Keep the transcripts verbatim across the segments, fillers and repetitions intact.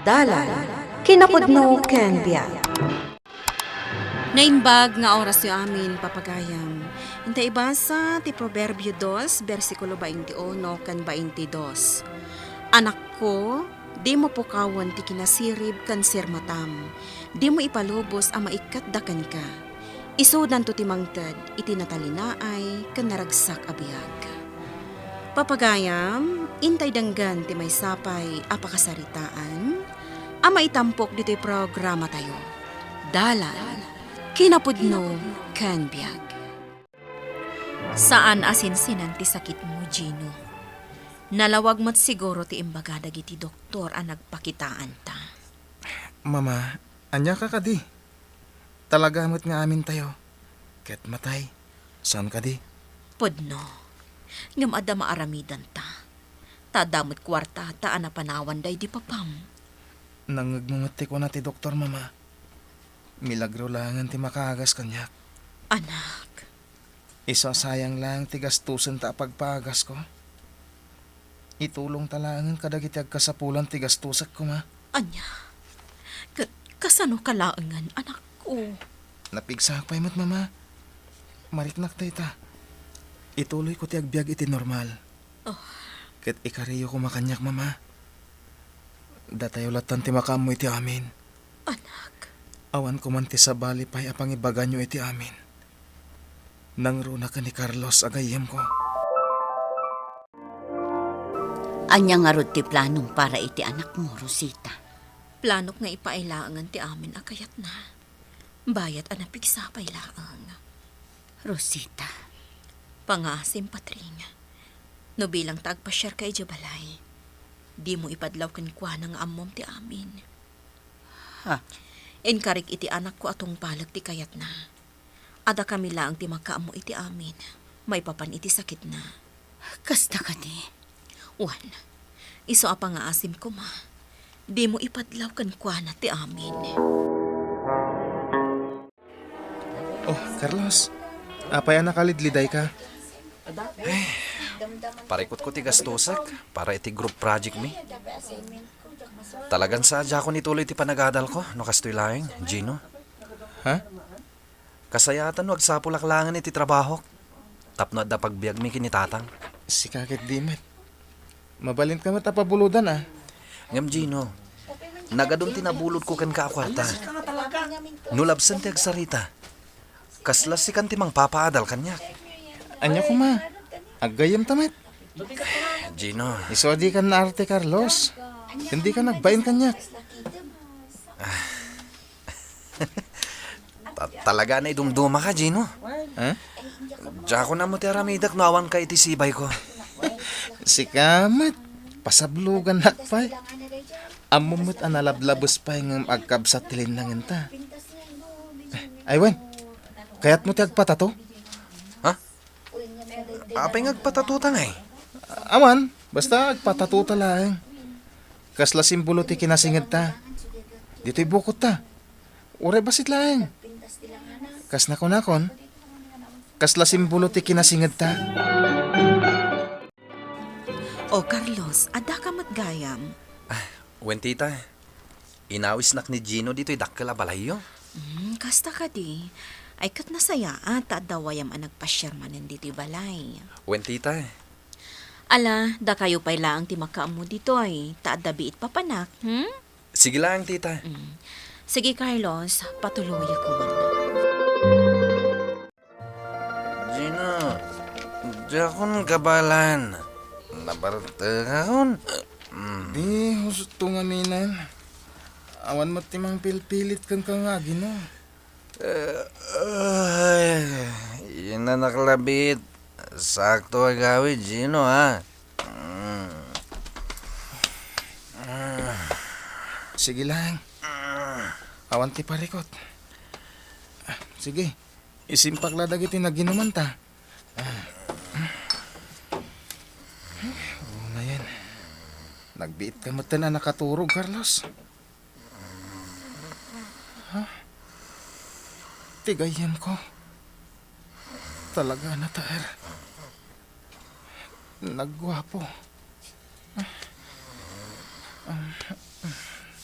Dalan, kinapudno ken biag. Naimbag nga orasyo amin, papagayam. Inta ibasa ti Proverbio dos, bersikulo twenty-uno ken twenty-dos. Anakko, dimo pukawen ti kinasirib ken sirmatam. Dimo ipalubos a maikkatda kenka. Isudanto ti mangted iti natalinaay ken naragsak a biag. Papagayam, intay denggen ti maysa pay a pakasaritaan a maitampok ditoy programatayo. Dalan, kinapudno, ken biag. Saan a sinsinan ti sakitmo, Gino. Nalawag met siguro ti imbaga dagiti doktor a nagpakitaanta. Mama, ania ka kadi? Talaga met nga amintayo. Ket matay. Saan kadi? Pudno. Ngem adda maaramidanta. Ta adda met kuartata a napanawan daydi papam. Nangngegmo met ti kuna ti doktor, Mama. Milagro laengen ti makaagas kaniak. Anak. Isu a sayang laeng ti gastosenta a pagpaagasko. Itulongta laengen kadagiti agkasapulan ti gastosek, Mama. Ania? Ka-, kasano ka laengen, anakko? Napigsaak pay met, Mama. Mariknak dayta. Ituloyko ti agbiag iti normal. Oh. Ket ikariyo koma kaniak, Mama. Datayo lattan ti makaammo iti amin. Anak. Awan koman ti sabali pay a pangibaganyo iti amin. Nangruna ken ni Carlos a gayyemko. Ania ngarud ti planom para iti anakmo, Rosita? Planok nga ipaay laengen ti amin a kayatna. Bayat a napigsa pay laeng. Rosita. Pangaasim, Patring. No bilang ta agpasiarka idiay balay, dimo ipadlaw kenkuana nga ammom ti amin. Ha? Inkarik iti anakko a tungpalek ti kayatna. Adda kami laeng ti makaammo iti amin maipapan iti sakitna. Kasta kadi? Wen, isu a pangaasim koma, dimo ipadlaw kenkuana ti amin. Oh, Carlos, apay a nakalidlidayka? Parikutko ti gastosek para iti group project mi. Talagan sa diakon ituloy ti panagadalko no kastoy laeng, Gino. Ha? Kasayaatan no agsapulak laengen iti trabahok tapno adda pagbiagmi ken ni Tatang. Sika ket di met. Mabalinka met a pabulodan, a. Ngem, Gino, nagadun ti nabulodko kenka a kuarta. No labsen ti agsarita, kasla sikan ti mangpapaadal kaniak. Ania koma? Aggayyemta met. Gino. Isu a dikan naarte, Carlos. Ken dikan agbain kaniak. Ta-, talaga a naidumdumaka, Gino. Ha? Diakon ammo ti aramidek no awanka iti sibayko. Sika met, pasablogannak pay. Ammom met a nalablabes pay ngem agkabsat ti linnangenta. Ay, wen, kayatmo ti agpatato? Ha? Apay nga agpatatuta ngay? Awan, basta agpatatuta laeng. Kasla simbolo ti kinasingedta. Ditoy bukotta. Uray bassit laeng. Kas nakunakon, kasla simbolo ti kinasingedta. O, Carlos, addaka met gayam? Wen, tita. Inawisnak ni Gino ditoy dakkel a balayyo. Mm, kasta kadi. Ay, ket nasayaat ta adda wayam a nagpasiar manen ditoy balay. Wen, tita. Ala, dakayo pay laeng ti makaammo ditoy, ta adda biit papanak, hmm? Sige laeng, tita. Mm. Sige, Carlos, patuloyakon. Gino, diakon kabaelan. Nabartekakon. Mm. Di, husto nga minan. Awan met ti mangpilpilit kenka nga aginom. Eh, ay, inanak labit. Sakto a gawid, Gino, ha? Mm. Sige lang. Awan ti parikot. Ah, sige. Isimpak la dagiti naginumanta. Ah. Unayen. Nagbiit ka metten a nakaturog, Carlos. Ha? Ti gayyemko. Talaga a nataer. Nagguapo. Um,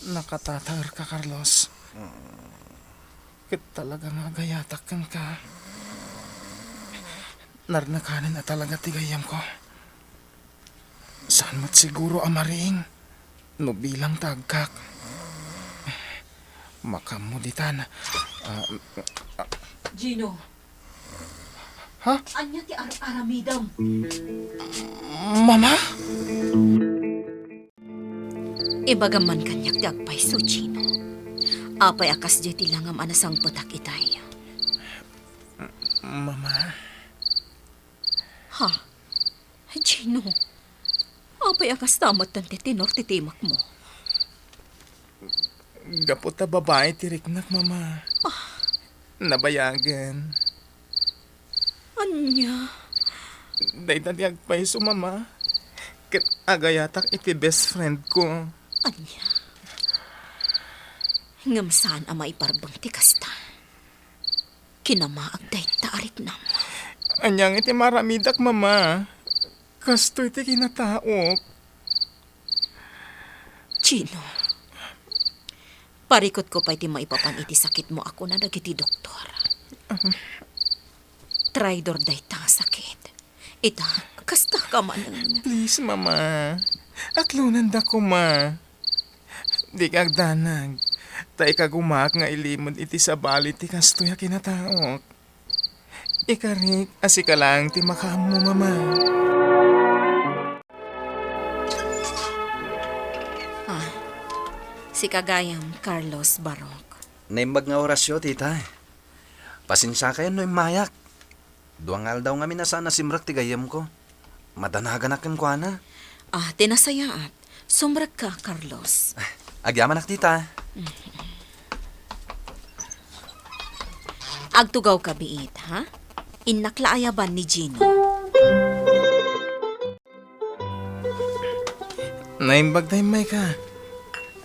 Nakatataerka, Carlos. Ket talaga nga agayatak kenka. Narnakanen a talaga ti gayyemko. Saan met siguro a mariing no bilang ta agkak. Makaammo ditan. Ah, Gino, ha? Ania ti ar-aramidem? Mama? Ibagam man kaniak ti agpayso, Gino. Apay a kasdiay ti langam a nasangpetak itay? Mama? Ha? Gino, apay a kasta metten ti tenor ti timekmo? Gapu ta babai ti riknak, Mama. Nabayagen. Ania? Dayta ti agpayso, Mama. Ket agayatak iti best friend ko. Ania? Ngem saan a maiparbeng ti kasta. Kinamaag dayta a riknam. Ania nga iti maaramidak, Mama? Kastoy ti kinataok. Gino, parikutko pay ti maipapan iti sakitmo a kuna dagiti doktor. Traidor dayta a sakit. Ita, kasta ka manen. Please, Mama. Aklonanda koma. Dika agdanag. Ta ikagumaak nga ilimed iti sabali ti kastoy a kinataok. Ikarik a sika laeng ti makaammo, Mama. Ah, sika gayam, Carlos Barok. Naimbag nga orasyo, tita. Pasensiakayon no immayak. Dua nga aldaw ngamin a saan a simrek ti gayyemko. Madanaganak kenkuana. Ah, ti nasayaat. Sumrekka, Carlos. Agyamanak, tita. Agtugawka biit, ha? Innak la ayaban ni Gino. Naimbag ta immayka.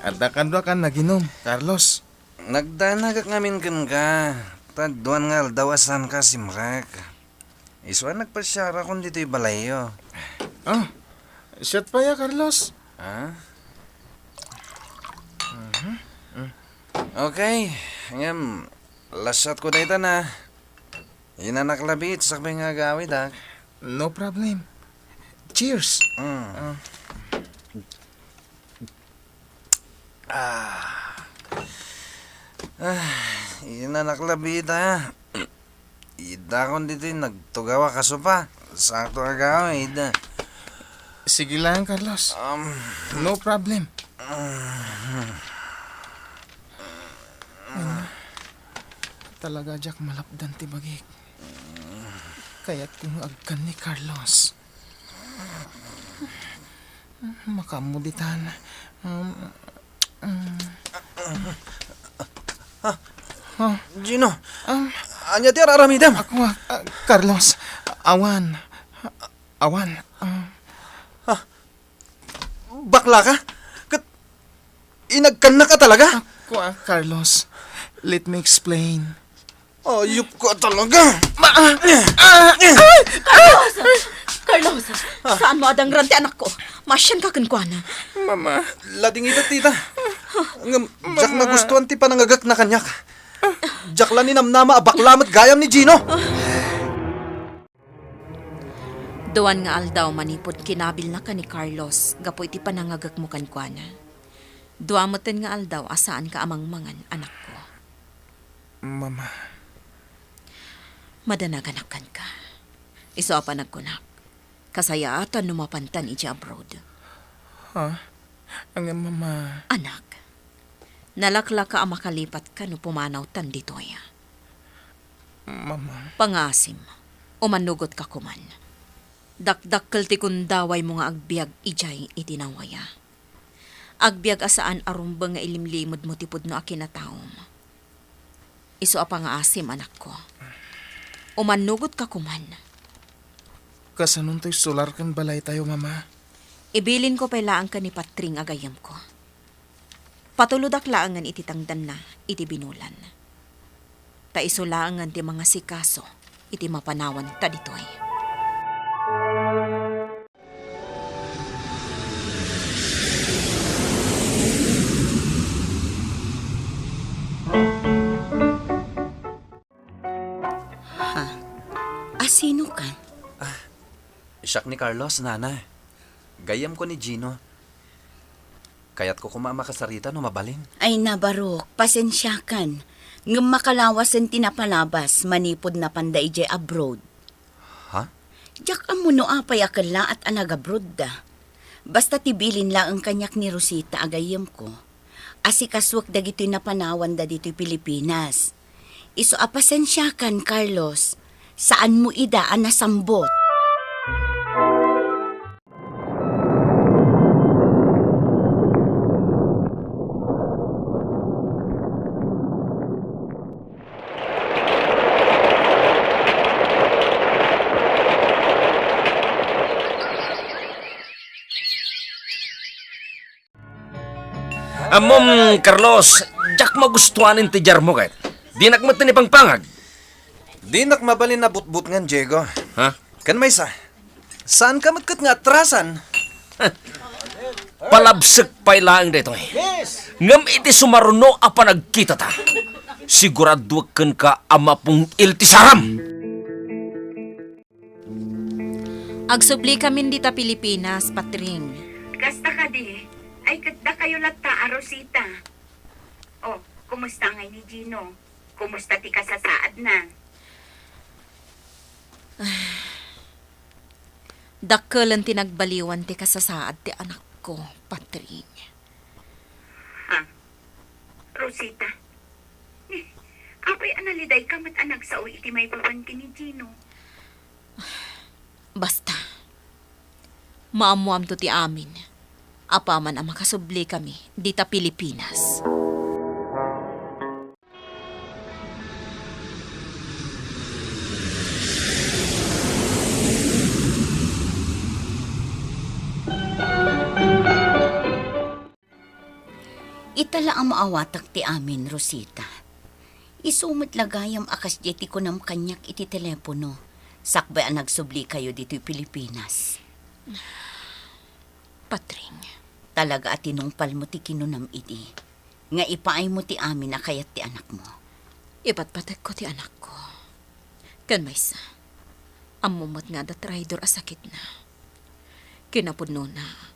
Adda kadua kan naginum, Carlos. Nagdanagak ngamin kenka. Ta duan nga aldaw a saanka simrek. Isu a nagpasiarakon ditoy balayyo. Ah, siat pay a, Carlos. Ha? Okay, ngem, lasatko dayta na. Inanak labi iti sakbay nga agawidak. No problem. Cheers. Mm. Ah. Ah, inanak labi ita. Idakon ditoy nagtugawak a sopa. Sakto a gawid. Sige lang, Carlos. Um, No problem. Talaga, Jack, malapdan ti bagik. Kayatko nga agkan ni Carlos. Makaammo ditan. Um, um. Gino, Um, ania ti ar-aramidem? Ako nga, ah, Carlos. Awan. Awan. Ah. Bakla ka? Ket inagkannak a talaga? Ako, ah, Carlos. Let me explain. Ayup ka talaga. Ma- ah, ah, ah, Carlos! Carlos! Saan mo adangran ti anak ko? Maasian ka kenkuana. Mama. Lading ita, tita. Ngem, diak nagustuan ti panangagakna kaniak. Diak la ninamnama a bakla met gayam ni Gino. Duan nga aldaw manipud kinabilnaka ni Carlos gapu iti panangagakmo kenkuana. Dua metten nga aldaw a saanka a mangmangan, anakko. Mama. Madanaganak kenka. Isu a panagkunak, kasayaatan no mapantan idiay abroad. Ha? Ang mama. Anak, nalaklaka a makalipatka no pumanawtan ditoy. Mama. Pangaasim, umannugotka koman. Dakdakkel ti kundawaymo nga agbiag idiay iti nawaya. Agbiag a saan a rumbeng nga ilimlimedmo ti pudno a kinataom. Isu a pangaasim, anakko. Umannugotka koman. Kasanontoy solar ken balaytayo, Mama? Ibilinko pay laeng ken ni Patring a gayyemko. Patulodak laengen iti tangdanna iti binulan. Ta isu laengen ti mangasikaso iti mapanawanta ditoy. Sino ka? Siak ni Carlos, nana. Gayyemko ni Gino. Kayatko koma a makasarita no mabalin. Ay, nabarok, pasensiakan. Ngem makalawasen ti napalabas manipud napanda idiay abroad. Ha? Diak ammo no apay a kellaat a nagabroadda. Basta ti bilin laeng kaniak ni Rosita a gayyemko. Asikasuek dagitoy napanawanda ditoy Pilipinas. Isu a pasensiakan, Carlos. Saanmo ida a nasambot. Ammom, Carlos, diak magustuanen ti diarmo ket. Dinak met ipangpangag. Dinak mabalin a butbutngen, Diego. Ha? Ken maysa, saanka met ket nga atrasan. Palabsek pay laeng daytoy. Ngem iti sumaruno a panagkitata, siguraduek kenka a mapung-il ti saram. Agsubli kamin dita Pilipinas, Patring. Kasta kadi, ay ket dakayo latta a Rosita. Oh, kumusta ngay ni Gino? Kumusta ti kasasaadna? Dakkelen ti nagbaliwan ti kasasaad ti anakko, Patring. Ha? Rosita? Eh, apay a nalidayka met a nagsao iti maipapan ken ni Gino? Basta, maammoamto ti amin, apaman a makasublikami dita Pilipinas. Ita la a maawatak ti amin, Rosita. Isu met la gayam a kasdiay ti kunam kaniak iti telepono, sakbay a nagsublikayo ditoy Pilipinas. Patring. Talaga a tinungpalmo ti kinunam idi, nga ipaaymo ti amin a kayat ti anakmo. Ipatpategko ti anakko. Ken maysa, ammom met nga adda traidor a sakitna. Kinapudnona,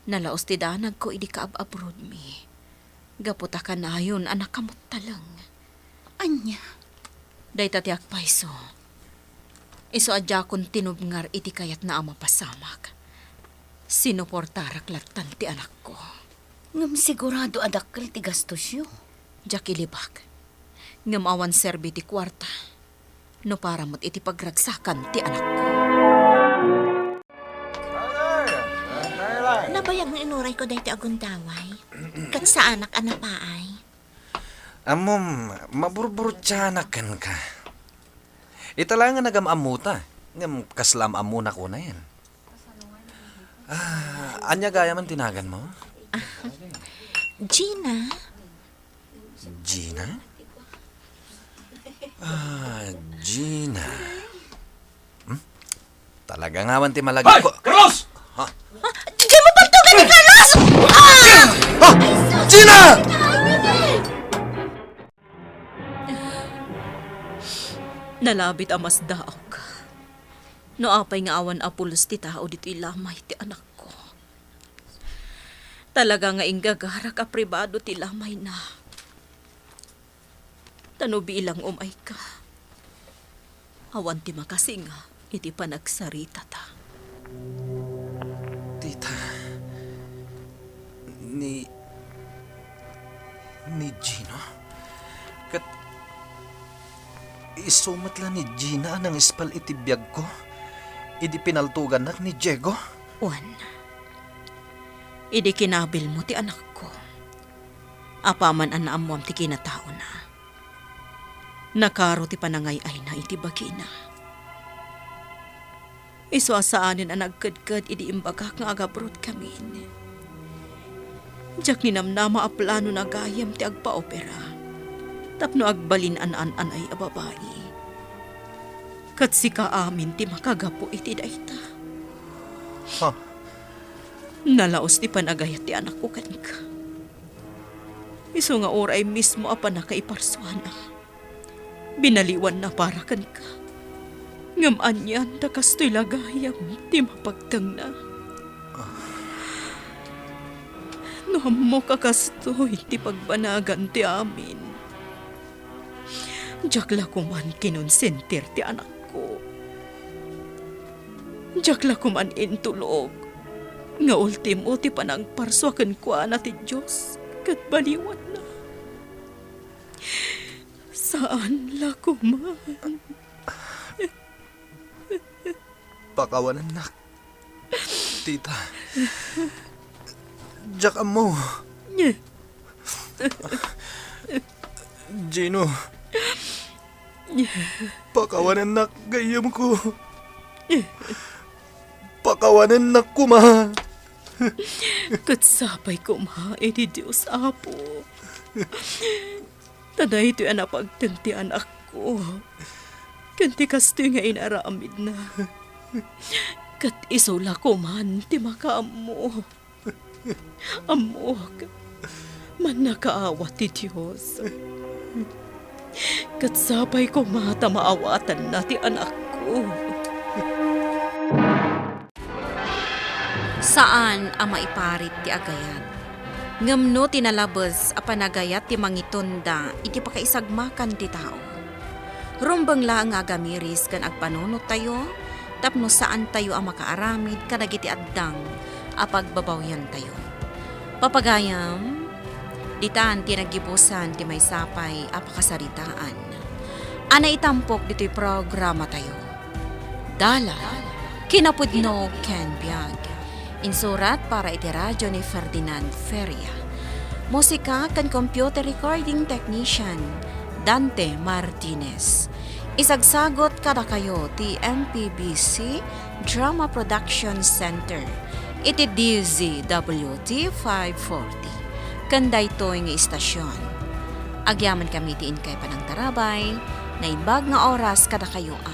nalaus ti danagko idi kaab-abrodmi, gapu ta kanayon a nakamutaleng. Ania? Dayta ti agpayso. Isu a diakon tinubngar iti kayatna a mapasamak. Sinuportarak lattan ti anakko. Ngem sigurado a dakkel ti gastosyo. Diak ilibak. Ngem awan serbi ti kuarta no para met iti pagragsakan ti anakko. Nabayag nga inurayko daytoy a gundaway, ket saanak a napaay. Ammom, maburburtianak kenka. Ita la nga nagam-ammota, ngem kasla am-ammonak unayen. Ah, ania gayam ti naganmo? Gina. Gina? Ah, Gina. Hmm? Talaga nga awan ti malagip ko. Hoy, Carlos! Ha? Di mo pagtugan ni Carlos! Ah! Ah! Gina! Nalabit a masdaawka. No apay nga awan a pulos ti tao ditoy lamay ti anakko. Talaga nga inggagarak a pribado ti lamayna. Ta no bilang umayka, awan ti makasinga iti panagsaritata. Tita, ni, ni Gino? Ket isu met la ni Gina a nangispal iti biagko idi pinaltogannak ni Diego? Wen, idi kinabilmo ti anakko, apaman a naammoam ti kinataona, nakaro ti panangay-ayna iti bagina. Isu a saanen a nagkedked idi imbagak nga agabrodkamin. Diak ninamnama a planona gayam ti agpaopera tapno agbalin a naan-anay a babai. Ket sika amin ti makagapu iti dayta. Ha? Nalaus ti panagayat ti anakko kenka. Isu nga uray mismo a pannakaiparsuana, binaliwanna para kenka. Ngem anian ta kastoy la gayam ti mapagtengna? No ammok a kastoy ti pagbanagan ti amin, diak la koman kinonsentir ti anakko. Diak la koman intulok nga ultimo ti panangparsua kenkuana ti Dios ket baliwanna. Saan la koman. Pakawanennak, tita. Diak ammo. Gino, pakawanennak, gayyemko. Pakawanennak koma. Ket sapay koma iti Dios, Apo. Ta daytoy a napagteng ti anakko, ken ti kastoy nga inaramidna, ket isu la koman ti makaammo. Ammok, mannakaawat ti Dios. Ket sapay koma ta maawatanna ti anakko. Saan a maiparit ti agayat, ngem no ti nalabes a panagayat ti mangitonda iti pakaisagmakan ti tao, rumbeng laeng nga agamiris ken agpanunottayo tapno saantayo a makaaramid kadagiti addang a pagbabawiantayo. Papagayam, ditan ti naggibusan ti maysapay a pakasaritaan a naitampok ditoy programatayo. Dalan, kinapudno ken biag. Insurat para iti radyo ni Ferdinand Feria. Musika ken computer recording technician, Dante Martinez. Isagsagot kadakayo ti M P B C Drama Production Center iti D Z W T five forty. Ken daytoy nga istasyon, agyamankami ti inkay panangtarabay, naimbag nga oras kadakayo a